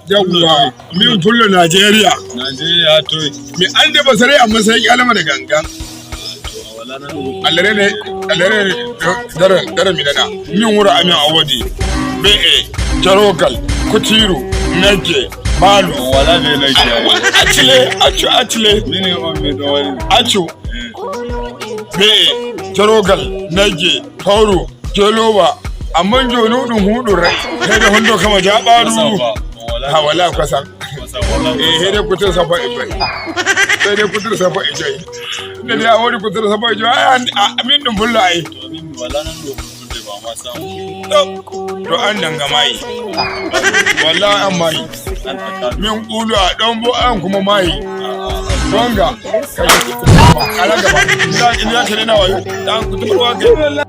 Yawwa, min Fullo Najeriya. Najeriya to. Mi an da basare amma sai kyalama da gangan. Wala nan ɗo. Allare ne, allare ne, dare dare mi nana. Min wuro amin awodi. Be'e, Jarokal, Kutiru, Nage, Balu. Wala be nagge. Acile, acu, acile. Minin on mi ɗon wari. Acu. Be'e, Jarokal, Nage, Tauru, Jeloba. Amma joni ɗum huɗum rai. Sai da hundo kama jaɓaru. Ha wala kwasan. Eh, sai dai kutur safa ijoi. Sai dai kutur safa ijoi. Inda dai a wani kutur safa ijoi, ai min ɗum Fullo ai. To min mi wala nan ɗo Fulfulde ba ma samu. To an danga mai. Wallahi an mai. An aka. Min kulu a ɗan bo an kuma mai. Gonga. Kai. Kala gaba. Ina ina ka na wayo. Dan kutumar wa kai.